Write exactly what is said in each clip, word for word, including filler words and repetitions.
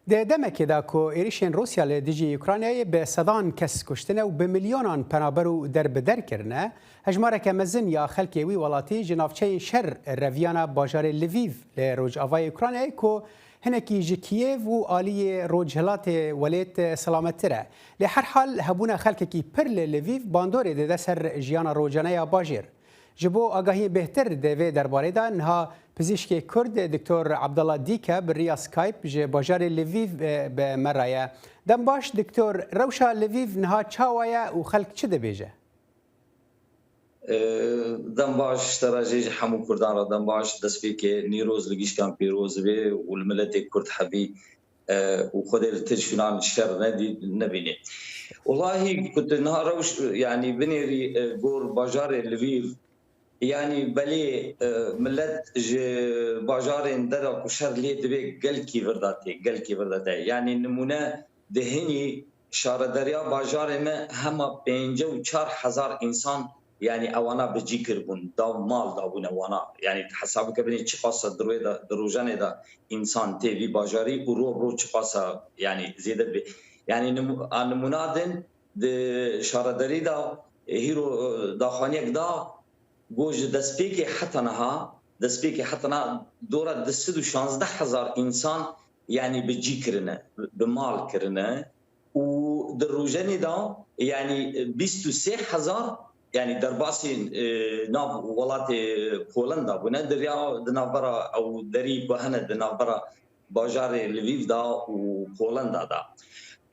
Di demekê de ku êrişên Rûsya li dijî Ukraynayê bi sedan kes kuştine û bi milyonan penaber û derbider kirine, hejmareke mezin ya xelkê wî welatî ji navçeyên şer reviyana bajarê Lviv li rojavayê Ukraynayê ku hinekî ji Kîyev û aliyê rojhilatê welêt selamettir e. Lê herhal hebûna xelkekî pir li Lviv bandorê dide ser jiyana rojane ya bajêr. Ji bo agahiyên bêhtir di vê derbarê de niha pizîşkê Kurd Doktor Abdallah Dîke bi riya Skype ji bajarê Lviv, e, bi me re ye. Dem baş Doktor, rewşa Lviv niha çawa ye û xelk çi dibêje? E, dem baş ji te re jî, ji hemû Kurdan re dem baş. Destpêkê Nîroz li gişkan pîroz be û li miletê Kurd hevî e, û Xwedê li te şûnan şer nedî-, nebînî. Wellahî ku tu niha rewş, yanî binêrî, e, gor bajarê Lviv, yanî belê, e, milet ji bajarên dera ku şer lê dibe gelkî vir de tê, gelkî vir de tê. Yanî nimûne di hinî şaredariya bajarê me hema pêncî û çar hezar însan, yanî ewana bi cî kiribûn, da mal dabûne wana. Yanî hesab bike binê çiqas e di rojê de, di rojanê de însan tê vî bajarî û ro bi ro çiqas e, yanî zêde dibe. Yanî nimu-, a nimûna din di şaredarî de hîro, e, daxaniyek da, got ji destpêkê heta niha, destpêkê heta niha dora du sed û şazdeh hezar însan, yanî bi cî kirine, bi mal kirine. Û di rojenê de, yanî bîst û sê hezar, yanî derbasî, e, nav welatê Polenda bûne, di riya, di navbera ew derî ku hene di navbera bajarê Lviv de û Polenda de.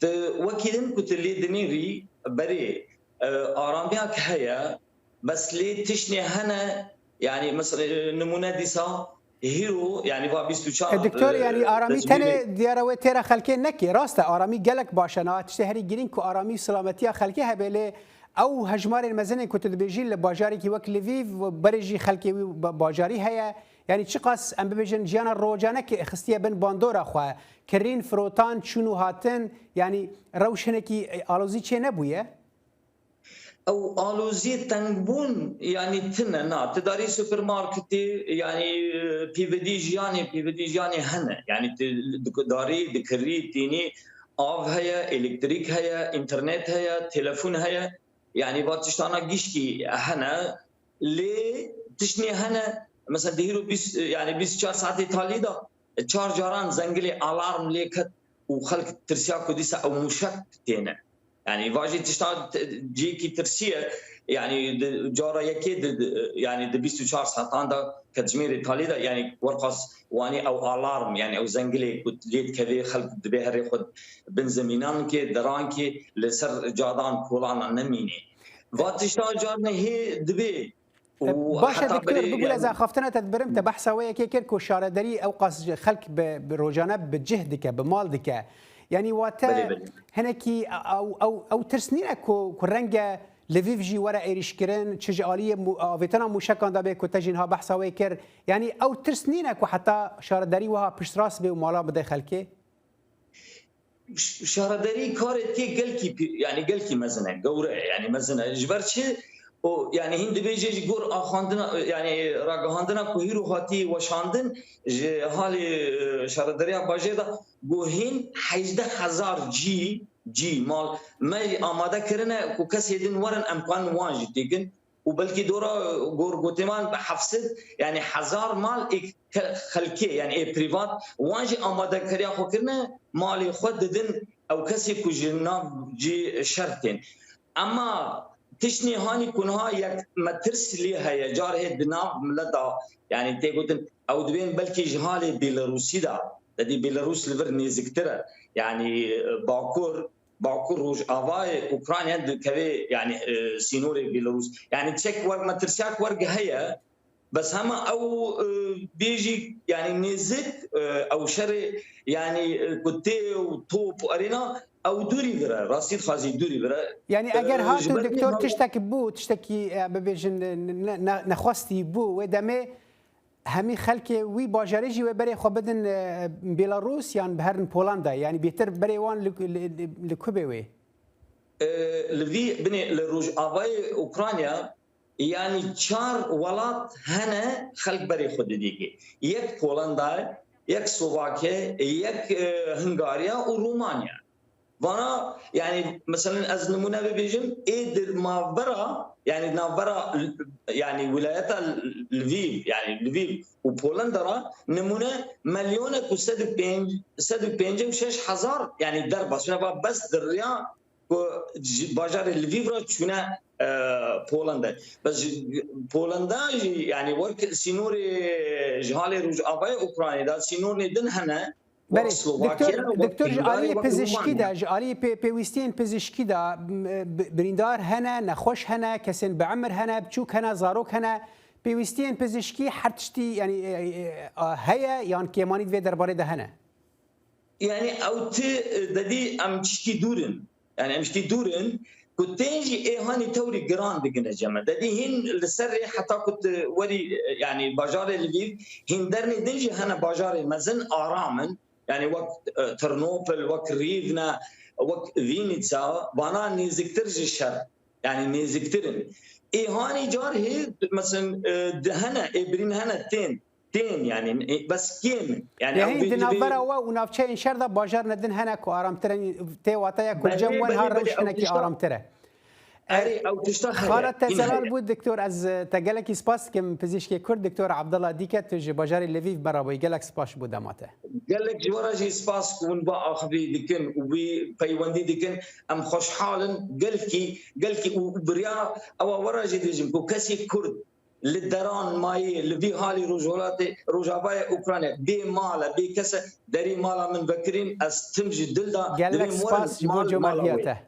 Tu wekî din ku tu lê dinêrî, berê, e, aramiyek heye, bes lê tiştê hene, yanî mesela, e, nimûne dîsa hîro, yanî va bîst û çar, E, doktor, e, yanî aramî destûrê tenê diyar e wê têra xelkê nekê. Rast e, aramî gelek baş e. Niha tiştê herî girîng ku aramî û silametiya xelkê hebe, lê ew hejmarên mezin ên ku tu dibêjî li bajarekî wek Lviv, berê jî xelkê wî ba-, bajarî heye. Yanî çiqas em bibêjin jiyana rojane ki xistiye bin bandora xwe, kirîn, firotan, çûn û hatin, yanî rewş hinekî, e, alozî çê nebûye? Ew aloziyê tengbûn, yanî tune, na, tu darî supermarketê, yanî, e, pîvidî jiyanê, pîvidî jiyanê hene. Yanî tu di darî, di kirî, tînî, av heye, elektrîk heye, înternet heye, telefon heye. Yanî va tiştana giştî hene. Lê tiştê hene, mesela di hîro bîst, yanî bîst û çar saetê talî de çar caran zengilê alarm lê ket û xelk tirsiya ku dîsa ew mûşek têne. Yanî va jî tişta te-, cihekî tirsî ye. Yanî di cara yekê di, di, yanî di bîst û çar saetan de ketjimêrê talî de, yanî werqas wanî ew alarm, yanî ew zengilê ku lê dikevê, xelk dibê herê xwe bin zemînan kê, deran kê, li ser cadan kolana nemînê. Va tişta carne hê dibê. Û Baş e, heta doktor, berê, bigule yanî, zaxaftina te dibirim, te behsa wê yekê kir ku şaredarî ew qas ji xelk bi, bi rojane bi cih dike, bi mal dike. Yanî wate Belê, belê. hinekî ew, ew, ew tirs nîne ku, ku renge Lviv jî were êrîşkirin, çi ji aliyê mû-, avêtina mûşekan de bê ku te jî niha behsa wê kir. Yanî ew tirs nîne ku heta şaredarî wiha piştrast bê û mala bide xelkê? Ş-, şaredarî karê tê gelkî pî-, yanî gelkî mezin e, gewre ye, yanî mezin e. Ji ber çi? O, yanî hîn dibêje ji gor axandina, yanî ragihandina ku hîro hatî weşandin, ji halê, e, şaredariya bajêr de, got hîn hejdeh hezar cî, cî, mal me amade kirine ku kesê din werin, em karin wan jî têkin. Û belkî dora, e, gor gotê wan bi heft sed, yanî hezar mal ê ke-, xelkê, yanî ê prîvat, wan jî amadekariya xwe kirine malê xwe didin ew kesê ku ji nav cî şer tên. Ema tiştê hanî ku niha yek metirs lê heye, car hê di nav milet de, yanî tê gotin, ew dibên belkî ji halê Bêlarûsî de, te dî Bêlarûs li vir nêziktir e, yanî, e, Bakur, Bakur Rojavayê Ukrayna dikeve, yanî, e, sînorê Bêlarûs. Yanî çek werg, metirsiyak werg heye, bes hema ew, e, bêjî, yanî nêzik, e, ew şerê, yanî, e, ku tê û top û erêna, ew dûrî vir e, rastî dixwazî dûrî vir e. Yanî eger E, ji hatin ber vê doktor hal- tiştek bû, tiştekî, e, bibêjin, ne, ne, ne, nexwestî bû, wê demê hemî xelkê wî bajarê jî wê berê xwe bidin, e, Belarus yan biherin Polanda? Yanî bêtir berê wan li, li, li, li ku bê wê? E, li vî binê li rojavayê Ukrayna, yanî çar welat hene xelk berê xwe didî kê. Yek Polanda ye, yek Slovakya, yek e, Hungarya û Romanya. Vana, yani, mesela ez nimûne bibêjim, ê di navbera, yani navbera, yani wilayeta Lviv, yani Lviv û Polenda ra nimûne milyonek û sed û pênc, sed û pêncî û şeş hezar, yani derbas, şuna va bes di riya ku ji bajarê Lviv ra çûne e, Polenda. Bes ji Polenda jî, yani wek sînorê ji halê rojavayê Ukraynê de sînorê din hene. Berê, Doktor, Doktor, ji aliyê pizişkî de, ji aliyê pê-, pêwîstiyên pizişkî de, m, bi-, birîndar hene, nexweş hene, kesên bi emir hene, biçûk hene, zarok hene. Pêwîstiyên pizişkî her tiştî, yani, e, e, e, heye yan kêmanî di vê derbarê de hene? Yani ew ti, e, dedî em tişkî dûr in. Yani em tişkî dûr in ku tên jî ê hanî tewrî giran digine ceme. Dedî hîn li ser rê heta ku tu werî, e, yani bajarê Lviv, hîn dernê din jî hene bajarê mezin aram in. Yani wek, e, Ternopil, wek Rîvne, wek Vînîtsa, vana nêziktir ji şer. Yani nêziktir in. Ê hanî car hê, mesela, e, di hene, ê birîn hene tên, tên, yani, e, bes kêm in. Yani ew Yahî vê di navbera we û navçeyên şer de bajarine din hene ku aramtir in, tê wateya ku Belê, cem wen belê, har belê, rewş ew hinekî tişta aramtir e. Erê, ew tişta heye. Xala te Hîn zelal heye. Bû, Doktor, ez, e, te gelekî spas dikim, pizîşkê Kurd, Doktor Abdullah Dîket, tu ji bajarê Lviv me re bûyî, gelek spas ji bo dema te. Gelek ji we re jî spas ku hûn va axivî dikin û wî peywendî dikin. Em xweşhal in, gelkî, gelkî û, û birya ewa we re jî dibêjim ku kesê Kurd li deran mayê, li vî halî rojhilatê, rojavayê Ukraynê bê mal e, bê kes e, derî mala min vekirîn, ez tim ji dil de Gelek dibêm werin spas ji bo mal, mala cömertiya wê. Te.